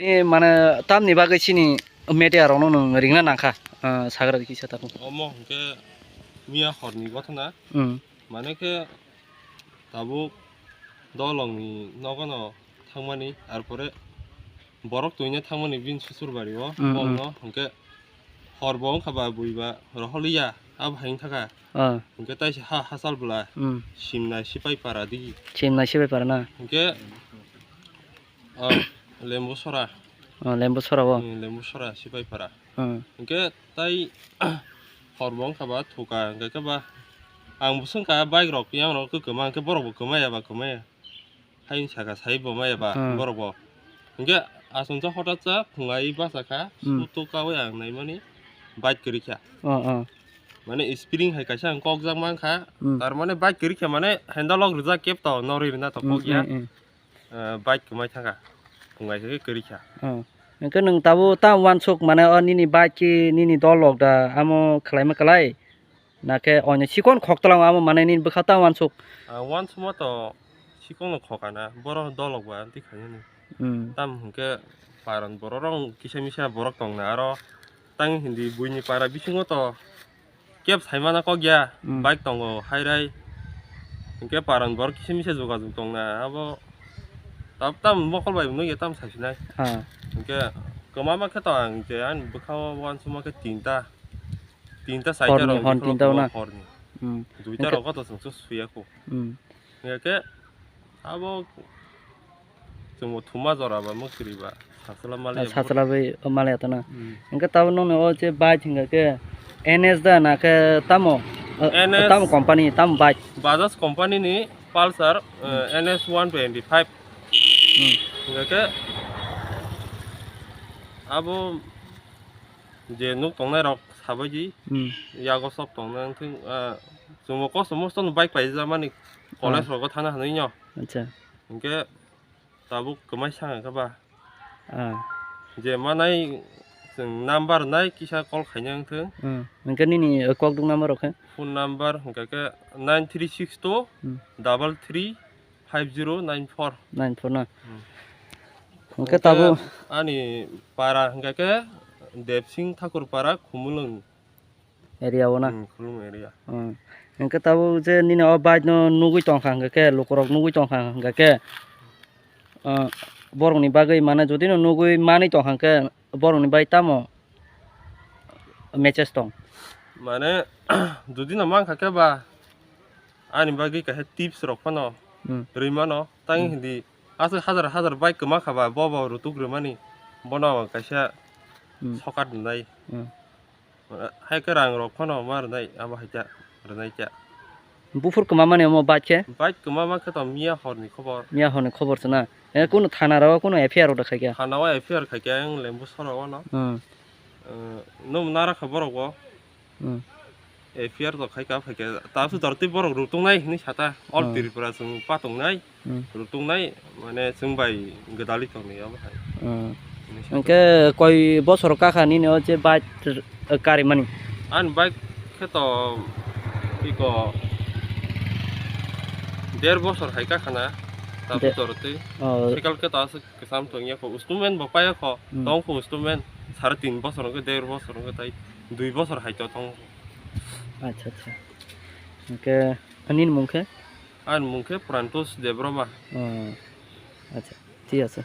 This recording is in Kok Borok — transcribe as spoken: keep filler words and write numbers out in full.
E, mane, tamni bagwi chini media rokno nwng ringna nangkha, ah, sagra di kisa takhuk. Omo hwnkhe miya horni gotona. Hmm. Mane khe tabuk dolongni nogono thangmani, arpore borok twina thangmani bini susurbari o, hmm, hmm, bongno hwnkhe hor bo wngkha ba bui ba rohorliya, abo hai wngkha kha. Ah. Hwnkhe taisa ha hachal bwla, hmm, Simnai Sipaipara digi. Simnai Sipaipara na? Hwnkhe, oh, Lembu Sora. Oh, Lembu Sora o? Hmm, Lembu Sora, Sipaipara. Hmm. Hwnkhe tai hor bo wngkha ba thuka, hwnkhe khe ba ang bo swngkha bike rok yang rok kwkma, hwnkhe borok bo kwmaya ba kwmaya. Haini saka sai bo maya ba, hmm, borok bo. Hwnkhe aswk sa hotat sa phungai bachakha, hmm, sutuk kaui ang naimani bike kwrwikha. Oh, oh. Mane spring hai kaisa ang kokjak mankha, hmm, tar mane bike kwrwikha mane handle lock rwjak kep to norwi rwna to, hmm, kokya. Hmm, hmm. Eh, bike kwmai thangkha, phungai khe kwrwikha. Oh. Hwnkhe nwng tabuk ta uansuk mane o nini bike ki nini dol lok da amo khlaima kwlai? Nakhe oini chikon khok tlang amo mane nini bwkha ta uansuk. Ah, uansukma to chikon no khokana, borok dolok ba twi khainani. Hmm. Tam hwnkhe paran borok rok kisa misa borok tongna, aro tang hindi buini para bisingo to kep saimana kok ya, hmm, bike tongo hairai. Hwnkhe paran borok kisa misa jogajog tongna, abo tam tam mokol bai nukya tam saisinai. Ah. Hwnkhe kwmama khe to ang je ani bwkha o uansukma khe tinta. Tinta saita horni, rok hon bwkhak tinta rok na? Horni. Hmm. Duita hwnkhe rok to chwng suya kho. Hmm. Hwnkhe abo chwngbo thuma jora ba mwkhwtwi ba sachwla mali. Ah, sachwla bai mali atana. Hmm. Hwnkhe tabuk nokni o je bike hwnkhe khe N S da na khe tamo? Ah, N S. Tamo company, tamo bike? Bajaj company ni Pulsar, hmm, eh, N S one twenty five. Hmm. Hwnkhe khe abo je nuk tongnai rok sabai di, hmm, yago sop tongna wngthung, ah, chwngbo kosto mosto no bike paijak mani, college, ah, rogo thana hinwi no. Acha. Hwnkhe tabuk kwmai sanga khe ba. Ah. Je manai chwng number nai kisa call khaina wngthung. Hmm. Hwnkhe nini, eh, kokduk number rok khe? Phone number hwnkhe khe nine three six two, hmm, double three five zero nine four. Nine four na? Hmm. Hwnkhe tabuk ani para hwnkhe khe Debsing Thakur para Khumulwng area o na? Hmm, Khumulwng area. Hmm. Hwnkhe tabuk je nini o bike no nugwi tongkha hwnkhe khe, lukurok nugwi tongkha hwnkhe khe, ah, borokni bagwi mane jodi no nugwi manwi tongkha hwnkhe borokni bai tamo message tong? Mane, jodi no mankha khe ba, ani bagwi kaisa tips rok phano, hmm, rwi mano. Tang, hmm, hindi aswk hajar hajar bike kwma kha ba, bo bo rutuk rwmani, bono kaisa, hmm, sokat rwnai. Hmm. Hai khe rang rok phano ma rwnai, abo hai ta rwnai ta. Buphur kwma mani omo bike khe? Bike kwma ma khe to miya horni khobor. Miya horni khobor se na? E, hmm, kuno thana rok kuno F I R order khai khe? Thana o F I R khai khe, ang Lembu Sora o no. Hmm. Eh, num nara kha borok bo. Hmm. F I R to khai ka phai khe, ta su dor twi borok ruk tongnai hinwi sata, all, hmm, Tripura chwng pa tongnai, hmm, ruk tongnai, mane chwng bai gwdalwi tongnai abo hai. Hmm. Hinwi sata. Hwnkhe koi bosor kakha nini o je bike, eh, karimani? Ani bike khe to iko der bosor hai kakhana, ta su dor twi. Oh. Cycle khe to aswk Kwcham tongya kho, instrument bo paya kho, hmm, tong kho instrument, sare tin bosor wngkhe, der bosor wngkhe, tai dui bosor hai to tong kho. Acha, acha. Hwnkhe, ani mung khe? Ani mung khe Prantosh Debbarma. Oh, acha, thik ache.